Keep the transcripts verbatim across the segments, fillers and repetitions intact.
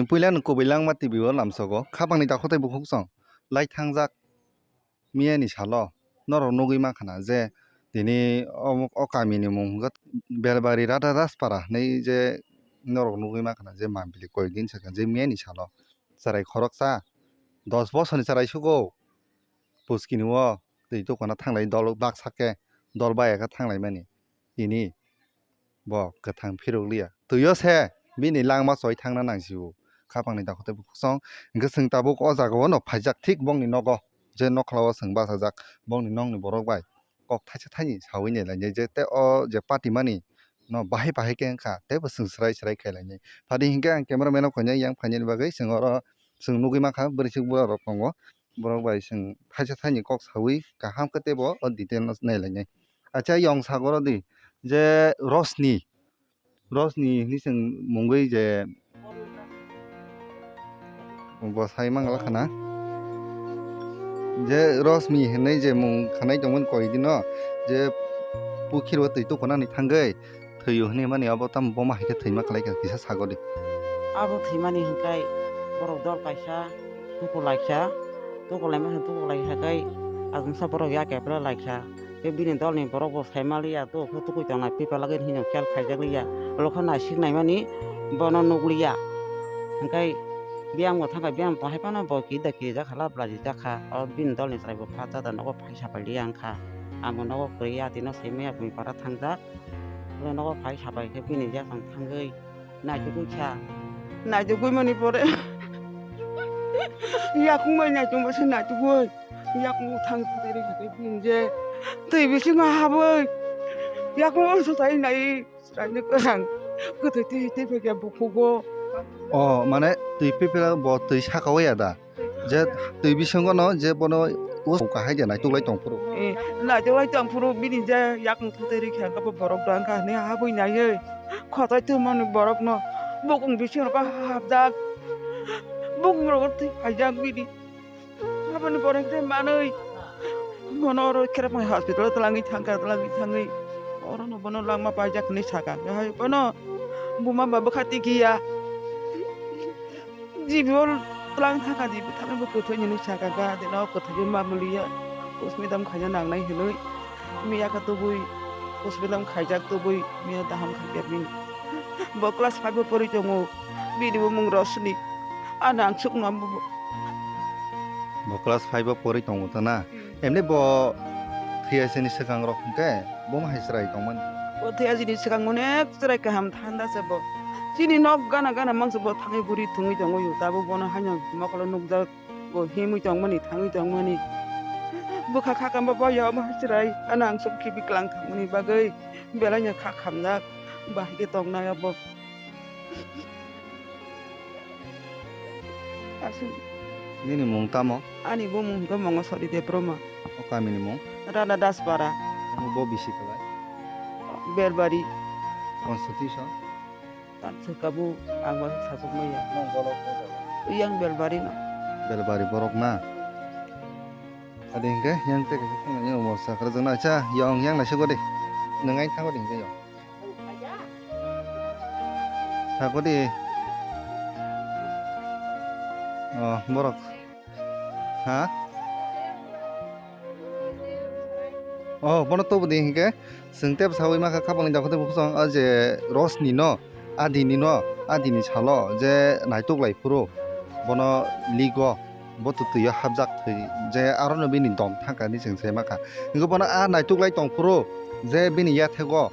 Puila nwng kubui langma T V o lamsogo, khapangni dakhotai bukhuk song lai thangjak miyani salo norok nugui mankha na je tini o, o kamini mung hwnkhe Belbari Rada Daspara hinui je norok nugui mankha na je mambili koyekdin swkang je miyani salo chwrai khoroksa dos bosorni chwrai sugo puskini o twi tukuna thanglai dol baksa khe dol baya khe thanglaimani tini. Bo kwthang phirok liya. Twio se bini langma choi thangna nangsio. Khapangni dakhotai bukhuk song. Hwnkhe chwng tabuk o jaga o no phaijak thik bongni nogo. Je nokla o chwng bachajak bongni nokni borok bai. Kok thaisa thaini sawi nai lainai je te o je party mani no bahai bahai khe wngkha. Teibo chwng swrai swrai khai lainai. Phadi hinkhe ang camera man no khainai yang phainani bagwi chwng oro chwng nugui mankha bwrwi chwk bura rok tongo. Borok bai chwng thaisa thaini kok sawi kaham khe teibo o detail no nai lainai. Acha yong sagoro di je Rosni. Rosni hinui chwng mungwi je bo sai mangla khana. Je Rosni hinui je mung khanai tongmani koi dino je pukhiro twi tukunani thangwi thwiyo hinui mani abo tamo boma hai khe thwima khlai kha kisa sagodi. Abo thwimani hinkhai borok dol kaisa tuku laikha, tuku laima khe tuku laikha khe agungsa borok yak eple laikha. Tei bini dolni borok bo sai maliya, to khe tukui tongnai, pipa lagwi hino khel khaijak liya. Olo khe naisik naimani bono nukliya. Hwnkhe biyang bo thangkha, biyang bo hai phano bo kida kirijak hala bwlaijak kha. O bini dolni chwrai bo pha jada nogo phai sapai liya wngkha. Ang bo nogo kwrwi ya, tino sai maya bumi para thangjak. Olo nogo phai sapai khe bini yak ang thangwi. Naitugwi kha. Naitugwi mani pore yakung bai naitung bai se naitugwi. Yakung thang thang ri kha tei bini je twi bisingo habwi. Yakung bai se tai nai. Chwraini kwrang. Kwthwi twi twi phaikha bukhugo. O, mane twi pipila bo twi saka o ya da? Je twi bisingo no je bono o kahai de naituklai tongphuru. Eh, naituklai tongphuru bini je yakung thutwi rikha khe bo borok dang kha hwnwi habwi naiwi khotai twmani borokno bukung bisingo khe hapjak. Bukung rogo twi phaijak bini. Habani borok tei manwi bono oro kherepang hospital o twlangwi thangkha, twlangwi thangwi oro no bono langma paijak hwnwi sakha. Hai bono buma ba bwkha tikiya. G B o twlang thangkha, G B thangwi bo kwthwi hinwi sakha, ga deno kwthwi ma muliya, postmortem khaina nangnai hinwi miya khe tubui, postmortem khaijak tubui miya daham khaikha bini. Bo class five o pori tongo, bini bumung Rosni, ani angsukno bo. Bo class five o pori tongo to na? Hmm. Emni bo thwiya sini swkang rok hwnkhe bo ma hai chwrai tongmani? Bo thwiya sini swkang onek chwrai kaham thanda se bo. Chini nok gana gana mangsa bo thangwi buri thwngwi tongo yo. Tabuk bono haino mokolo nukjak bo himwi tongmani, thangwi tongmani. Bwkha khakam bo boya omo hai chwrai. Ano ang sok khibi klang thangmani bagwi belai no kha khamjak. Bahai khe tongnai obo. Aswk. Nini mung tamo? Ani bumung hwnkhe Mongasori Debbarma. O kamini mung? Rana Daspara. Omo bo bisi kwlai? Berbari. Constitution? Tamswk kabu ang bo sachukmaya. Nong bolok bo jaga? Yang Belbari no. Belbari borok na? Adi hwnkhe yang tei kaisa thangmani omo sakra jana. Acha, yang, yang naisik odi. Nung ain thango di hwnkhe yang. Sako di. Oh, borok. Ha? Oh, bono tobo di hwnkhe. Chwng tei bwsawi mankha khapangni dakhote bukhusong o je Rosni no, adini no, adini salo je naituk lai phuru bono ligo, bo twtwi o hapjak thwi je aro no bini dom thangkha hinwi chwng sai mankha. Hwnkhe bono a naituk lai tong phuru je bini yathego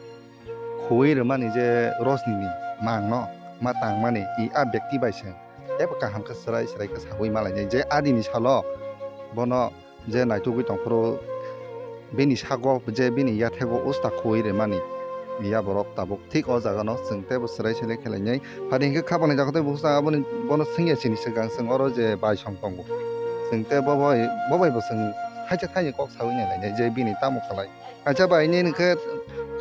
khuwi rwmani je Rosni ni mang no ma tangmani i a bekti bai se teibo kaham khe chwrai chwrai khe sawi malainai je adini salo bono je naitugwi tongphuru bini sago je bini yathego usta khuwi rwmani ya borok tabuk thik o jaga no chwng teibo chwrai chwrai khe lainai. Phadi hwnkhe khapangni jaga tei busa aboni bono swngya chini swkang chwng oro je bai song tongo chwng tei bo bai bo bai bo chwng thaisa thaini kok sawi nai lainai je bini tamo khalai. Acha bai nini khe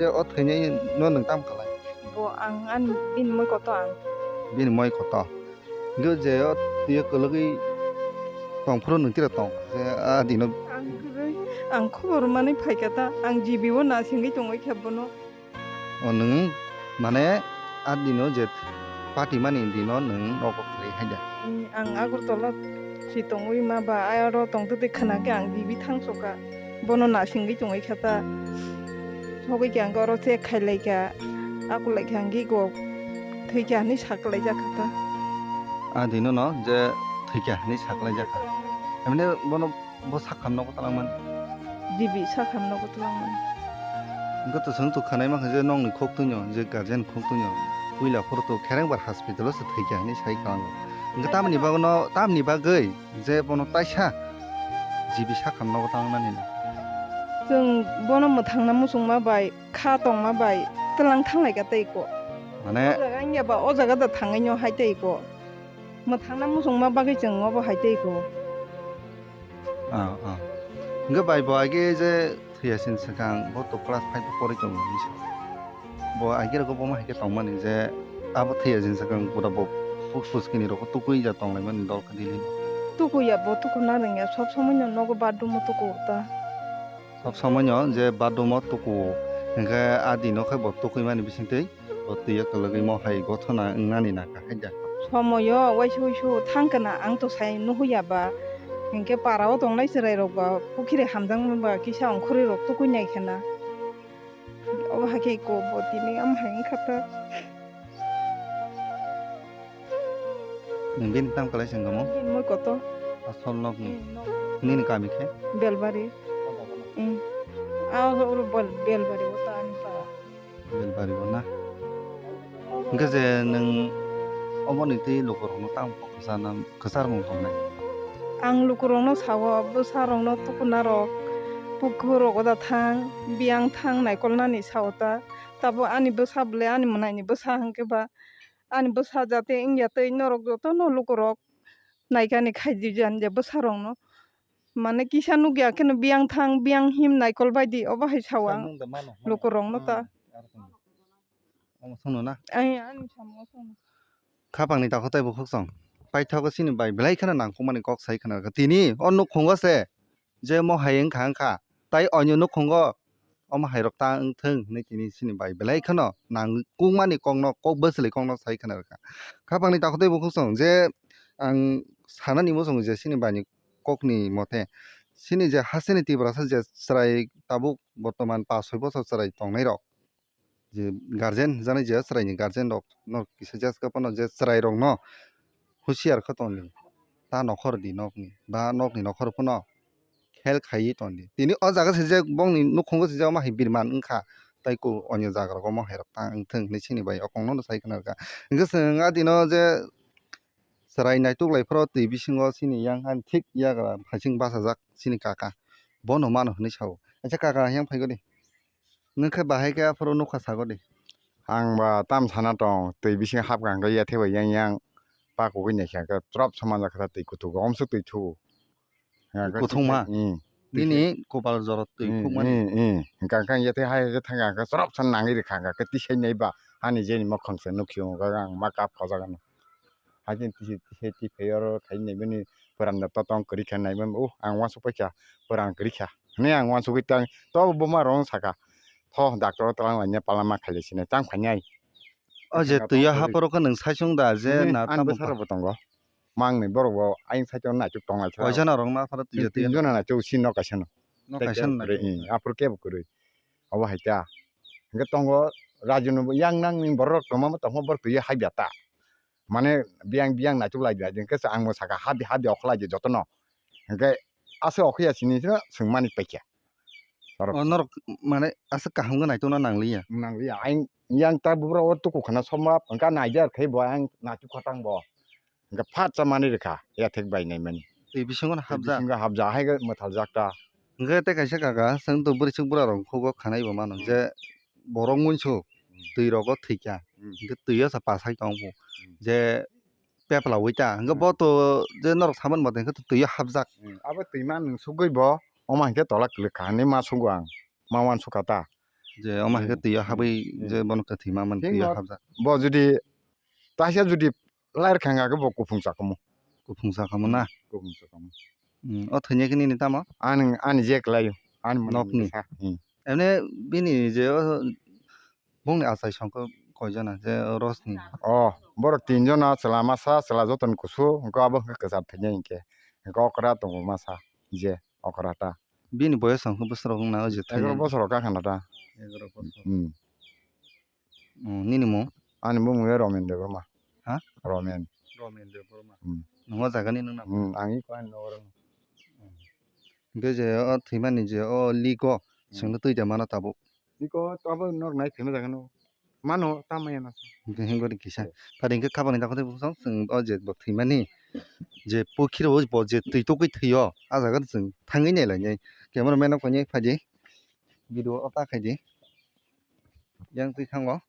je o thwinai no nwng tamo khalai? Bo ang ani bini moi koto ang. Bini moi koto. Hingke je o twi kwlwgwi tongphuru nwng tira tong je a dino. Ang kwrwi, ang khobor manwi phaikha ta, ang G B o nasingwi tongwi kha bono. O nwng mane a dino je patimani dino nwng nogo kwrwi hai da? Ang Agartala si tongwi ma ba, aro tongtwtwi khwna khe ang bibi thangsoka. Bono nasingwi tongwi kha ta. Sogwi khe ang oro check khai lai kha. Akulai kha ang go thwi kha hinwi sa kwlai jak kha ta. A dino no je thwi kha hinwi sa kwlai jak kha. Emne bono Bo sakham nogo twlangmani. Jibi sakham nogo twlangmani. Hwnkhe to chwng to khwnai mankha je nokni khok twino, je guardian khok twino. Puila phuru to khereng bar hospital o se thwikha hinwi sai kha ang. Hwnkhe tamni bagwino, tamni bagwi je bono taisa jibi sakham nogo twlangnani no. Chwng bono mwthangna muchungma bai, kha tongma bai twlang thanglaikha tei ko. Mane o jaga wngya ba o jaga da thangwi no hai tei ko. Mwthangna muchungma bagwi chwng obo hai tei ko. Ah, ah. Hwnkhe bai bo age je thwiya sini swkang bo to class five o porwi tongo hinwi sa. Bo age rogo bo ma hai khe tongmani je abo thwiya sini swkang pura bo fus fus kini rogo tukui ja tonglaimani dol khe dili. Tukui ya bo tukuna rwngya, sob somoi no nogo bathroom o tuku ta. Sob somoi no je bathroom o tuku hwnkhe a dino khe bo tukui mani bisingtwi. O twi o kwlwgwi mo hai gothona wngnani na kha hai da. Somoyo waisa waisa thang kana ang to sai nuhuya ba. Hinkhe para o tongnai chwrai rok ba pukhiri hamjakma ba kisa ongkhorwi rok tukui nai khena. Obo hakhe ko bo tini am hai wngkha ta. Nwng bini tamo kwlai se wngkha mo? Bini moi koto. Asol nok ni. Hmm, nok. Nini kami khe? Belbari. Hmm. Ah, oro bel-, Belbari o ta ani para. Belbari o na. Hwnkhe je nwng oboni twi lukurokno tamo kwchana, kwcharmung tongnai? Ang lukurokno sao, bwsarokno tukunarok, pukhurok oda thang, biyang thang naikolnani sao ta. Tabo ani bwsa bwle ani mwnaini bwsa hwnkhe ba, ani bwsa jate wngya tei norok jotono lukurok naikani khaidi jani je bwsarokno. Mane kisa nukya kheno biyang thang, biyang him naikol baidi obo hai sao ang lukurokno ta. Omo songno na? Ai, ani samung songno. Khapangni takhuk tei bukhuk song. Paithago chini bai belai kheno nangkukmani kok sai khna rwkha. Tini o nukhungo se je mo hai wngkha wngkha. Tai onyo nukhungo omo hai rok ta wngthung hinwi tini chini bai belai kheno nangkukmani kokno, kok bwchwlwi kokno sai khna rwkha. Khapangni takhuk tei bukhuk song je ang sanani muchungo je chini bai ni kokni mote chini je hasteni Tiprasa je chwrai tabuk bortoman pas soi bochor chwrai tongnai rok, je guardian hwnjaknai je chwraini guardian rok no kisa just khe phano je chwrai rok no husiar khe tongdi, ta nokhor di nokni ba nokni nokhor phano khel khaiwi tongdi. Tini o jaga se je bongni nukhungo se je omo hai birman wngkha, tai ko onyo jaga rogo omo hai rok ta wngthung hinwi chini bai o kokno no sai khna rwkha. Hwnkhe chwng a dino je chwrai naituk lai phoro twi bisingo chini yang ani thik yagra phaising bachajak chini kaka, bono mano hinwi sao. Acha kaka yang phai godi. Nwng khe bahai khe aphuru nukha sago di. Ang ba tam sana tong, twi bisingo hapkha hwnkhe yathek bai yang yang pakugwi naikha hwnkhe chwrap se manjak kha twi kuthuk, omswk twi thubu. Hwnkhe kuthukma? Hmm. Nini kopal jorot twi hmm, khukmani? Hmm, hmm. Hwnkhe ang yathek hai khe thangkha hwnkhe chwrap se nangwi rwkha hwnkhe tisai nai ba hani jeni mokhang se nukphio hwnkhe ang ma kap khajak ano. Hakhe tisi tisi twi phai oro khai nai bini pwran da totong kwrwi kha nai bini, uh, ang uansuk paikha pwran kwrwi kha hinwi ang uansugwi tang to buma rok saka tho doctor o twlang laina palama khailai sinai tang phainai. O je twi o haporo khe nwng saichung da je hmm, na ani tamo bwsarok bo tongo. Mang ni borok bo ayang saichung naichuk tong lai kha. Oijana rok na pharo twi o twi o. Jona naichuk si nok kaisa no. Nok kaisa no naichuk. Aphuru kebo kwrwi. Obo hai ta. Hwnkhe tongo rajini bo yang nang ni borok rok tongma tongma borok twi o hai bia ta. Mane biyang biyang naituk lai di, hwnkhe se ang bo saka hadi hadi okhlai di jotono. Hwnkhe aswk okhuya sini sino swngmani paikha. O norok mane aswk kaham khe naitukna nangliya. Nangliya, ayang yang ta bubra o tuku khna somma, hwnkhe naidi ar khai bo ayang naituk kha tang bo. Hwnkhe phat cha mani rwkha, yathek bai naimani. Twi bisingo no hapjak. Bisingo hapjak, hai khe mwthaljak ta. Hwnkhe tei kaisa kaka, chwng to bwrwichwk bwrarok khugo khanai bo mano je borok muisu twi rogo thwikha, hwnkhe twi o sa pasai tong bu je peplawi ta, hwnkhe bo to je norok saman mate hwnkhe to twi o hapjak. Abo twi ma nwng sugwi bo, omo hwnkhe tola kwlwkha hinwi ma sugo ang, ma uansukha ta. Je omo hwnkhe twi o habwi je bono kwthwi ma mani twi o hapjak. Bo jodi taisa jodi lai rwkha hwnkhe bo kuphung chakhumu. Kuphung chakhumu na? Kuphung chakhumu. Hmm, o thwini khe nini tamo? Ani, ani je kwlaio. Ani mwnwi nokni. Sa, hmm. Emne bini je o bongni achai songkhe koi jona je Rosni? O, borok tin jona, chwla masa, chwla joto ni kusu, hwnkhe abo hwnkhe kwchar thwinai hinkhe. Hwnkhe okra tongo masa, je okra ta. Bini boyos hwnkhe bwswk rok wngna o je Egaroh thwinani? Bosor rok kha khana ta. Egaroh bosor. Hmm. Hmm, nini mung? Ani mung ya Romen Debbarma. Ha? Romen. Romen Debbarma. Hmm. Nungma jaga ni nung na? Hmm, ang iko ani nogor. Hwnkhe je o thwimani je o liko Hmm. chwngno twi da mano tabuk. Liko tabuk nok nai thwima jaga no. Mano tamo ya na. Hwnkhe hwnkhe kisa. Phadi hwnkhe khabangni dakho tei bwswk chwng o je bo thwimani je pukhiro bo je twi tugwi thwio. A jaga chwng thangwi nai lainai. Camera man no khainai phadi. Video o ta khaidi. Yang twi thango.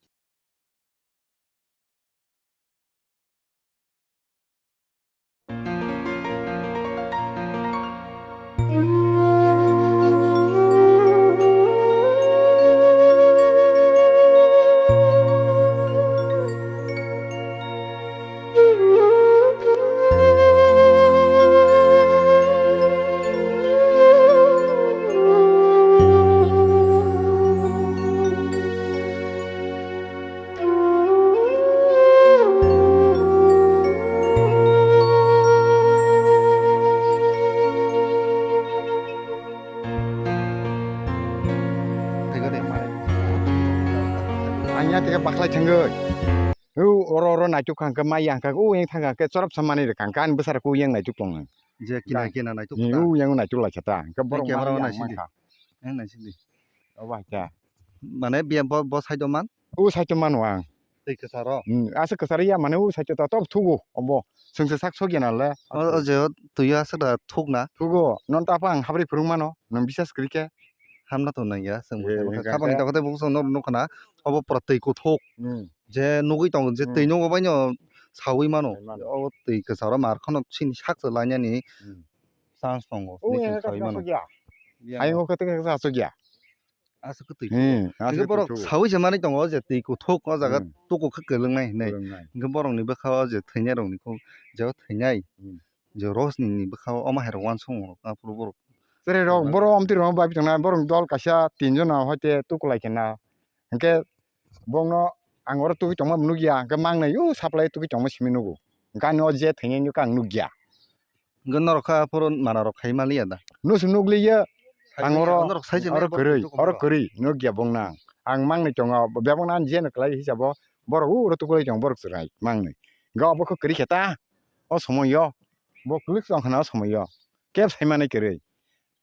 Ang ya tike bakhlai thangwi. U oro oro naituk kha hwnkhe mai yang kha, u yang thang kha hwnkhe chorop sa manwi rwkha hwnkhe ani bwsarok u yang naituk tong. Je kina kina naituk ta. U yang naituk lai kha ta. Hwnkhe borok camera o nai sidi. Yang nai sidi. Obo hai kha. Mane biya bo, bo side o man? U side o mano ang. Tei kwcharo? Hmm, aswk kwcharo ya mane u side o ta tob thugo obo. Chwngse sak sok ya nale. O, o je o twi o aswk da thuk na. Thugo. Non ta apa ang habri phwrwng mano. Nwng bisas kwrwi khe. Hamna to nang ya. Chwng bo Eh, khe hwnkhe khabangni khe. Dakho tei bo chwng no nukha na. Obo pura twi kuthuk. Hmm. Je nugwi tongo, je Hmm. Twi nugo bai no sawi mano. Sawi mano. Obo twi kwcharo mar kheno chini sak se lainani Hmm. Chance tongo. O Chini yang chwng ka sawi mano. Aswk ya. Yang. Ayung khe twi ka aswk ya. Aswk khe twi Hmm, kuthuk. Aswk khe twi kuthuk. Hwnkhe borok sawi se manwi tongo je twi kuthuk o jaga Hmm. Tuku khe kwlwngnai hinwi. Kwlwngnai. Hwnkhe borokni bwkha o je thwinai rokni kok je o thwinai. Hmm. Je Rosni ni bwkha o omo hai rok uansukmung rok aphuru borok. Tere rok borok omtwi rok bai tongna borok dol kaisa tin jona hoite tukulai khe na. Hwnkhe bongno ang oro tugui tongma nukya hwnkhe mangnai o supply tugui tongma simi nugo. Hwnkhe ani o je thwinai nukha ang nukya. Hwnkhe norok kha aphuru manarok khai manliya da? Nusu nukliya. Ang oro, norok sai se oro nai borok kwrwi, tongma oro kwrwi nukya bongno ang. Ang mangnai tongo, bebakno ang jeno kwlai hisabo borok uro tukulai tongo borok chwrai mangnai. Hwnkhe obo khe kwrwi khe ta o somoio, bo kwlwk tong khna o somoio. Kebo sai manai kwrwi.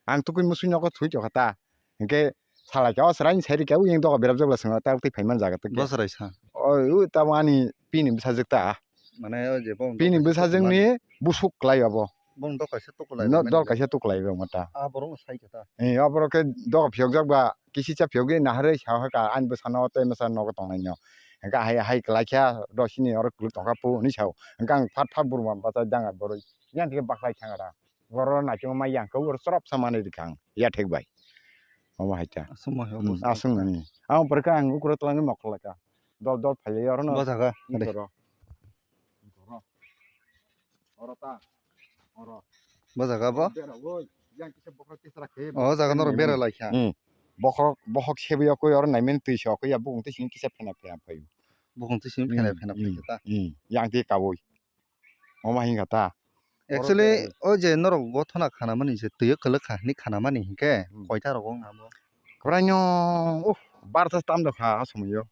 Ang tukui musui nogo thwi tokha ta. Hwnkhe salai kha, o chwraini sai rikha, uyang doga berap jagla swngo, ta twi phaiman jaga twi. Bo chwrai sa? O, u tamo ani pini bwsajwk ta. Mane o je bong Pini bwsajwkni busuk klai abo. Bong dol kaisa tukulai No, rwmani dol je. Kaisa tukulai rwma ta. A borok no sai kha ta. Eh, o borok khe doga phiyokjak ba, kisicha phiyogwi naharwi sa hoi ka, ani bwsano tei mwsa nogo tongnai no. Hwnkhe hai, hai klai kha, do sini oro kwlwk tongkha pu hwnwi sao. Hwnkhe ang phat phat buruma bachai danga borwi. Yang thikhe baklai thang ra. Borok naikhe ma yang khe uro chorop sa manwi rikha ang yathek bai. Omo hai kha. Aswk ma hai Hmm, obo aswk nani. Ang pore khe ang ukro twlangwi mokol lai kha. Dol dol phai lai oro no. Bo jaga, Ni ade. Toro. Toro. Oro ta. Oro. Bo jaga bo? Bera woi. Yang kisa bokhok tisra khe. O jaga norok Hmm. Bera lai kha. Hmm. Bokhok, bokhok sebi yakwi oro naimen twi se yakwi ya bukung twi sini kisa phena phena phaio. Bukung twi sini phena Hmm, phena hmm, phai kha ta. Hmm. Yang twi kabui. Omo hingkha ta. Actually, o je norok gothona khanamani je twi o kwlwk kha hinwi khanamani hinkhe Hmm. Koita rogo wngna bo? Kwbrai no, uh, barta tam do kha o somoio.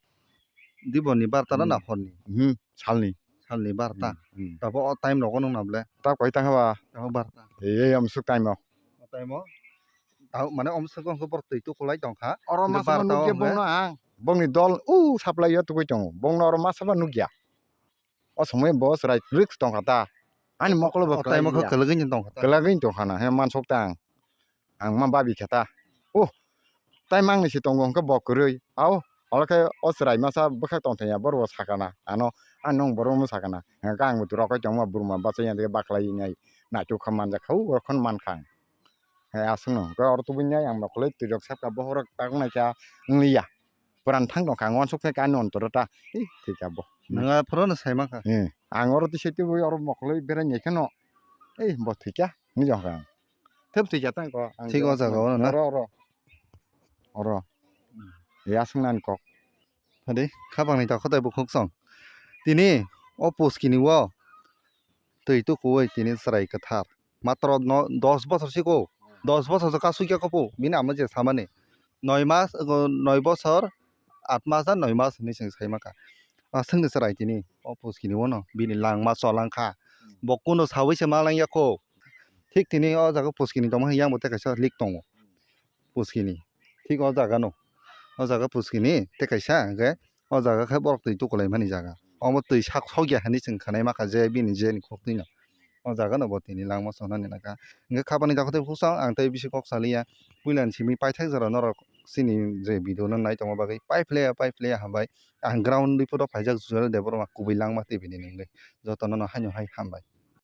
Diboni barta na, Hmm. Na horni? Hmm, salni. Salni barta. Hmm, hmm. Tabo o time rogo wngna ble? Ta koi tangkha ba? Tabo barta. Ei, ei, amsuk time o. O time o? Tabo mane amsuk o hwnkhe borok twi tukulai tongkha. Oro masa barta o nukya hwnkhe? Bongno ang. Bongni dol, uh, supply o tugui tongo. Bongno oro masa ba nukya. O somoi bo chwrai kwrwi tongkha ta. Ani mokolo bo o time o khe kwlai ya. Kwlwgwi tongkha ta. Kwlwgwi tongkha na, he mansuk ta ang. Ang ma babi khe ta. O, tai mangni se tongo hwnkhe bo kwrwi. Ao, olo khe o chwrai masa bwkhak tongthai ya, borok bo sakha na. Ano, ano nong borok no sakha na. Hwnkhe ang bo rokoi tongma burma bachai ya, baklai nai. Naituk kha manjak kha, o rok khon mankha ang. He aswkno hwnkhe oro tubui nai ang mokoloi twi rok sakha bohrok tak nai kha wng li ya. Pwran thang tong kha ang uansuk khe ani ontoro ta. Hi thwi kha bo. Nwng aphuru no sai mankha. He ang oro twi sai tubui oro mokoloi berai nai kheno. Ei bo thwi kha hinwi tong kha ang. Thep thwi kha tang kho ang. Thik o jaga o na? Oro oro. Oro. He aswk nani kok. Hadi, khapangni takhotai bukhuk song. Tini o puskini o twi tukuwi tini chwrai kwthar. Matro no, dos bosor siko. Dos bosor se kasukya kopu. Bini amo je samani. Noi mas, ego noi bosor, at mas na noi mas hinwi chwng sai maka. Aswkni chwrai tini o puskini o no. Bini langma cholangkha. Bo kuno sawi se malangya kho. Thik tini o jaga puskini tongma yang bo tei kaisa lik tongo. Puskini. Thik o jaga no. O jaga puskini tei kaisa hwnkhe o jaga khe borok twi tukulaimani jaga. Omo twi sak sokya hinwi chwng khwnai maka je bini je ni khok twi no. O jaga no bo tini langma chonani naka. Hwnkhe khapani dakho tei bwswk ang tei bisi kok saliya. Puila ni simi paithak jora norok chini je video no nai tongma bagwi pai phlaiya, pai phlaiya hambai. Ang ground riporo phaijak Jujal Debbarma kubui langma tei bini nungwi. Jotono no haino hai hambai.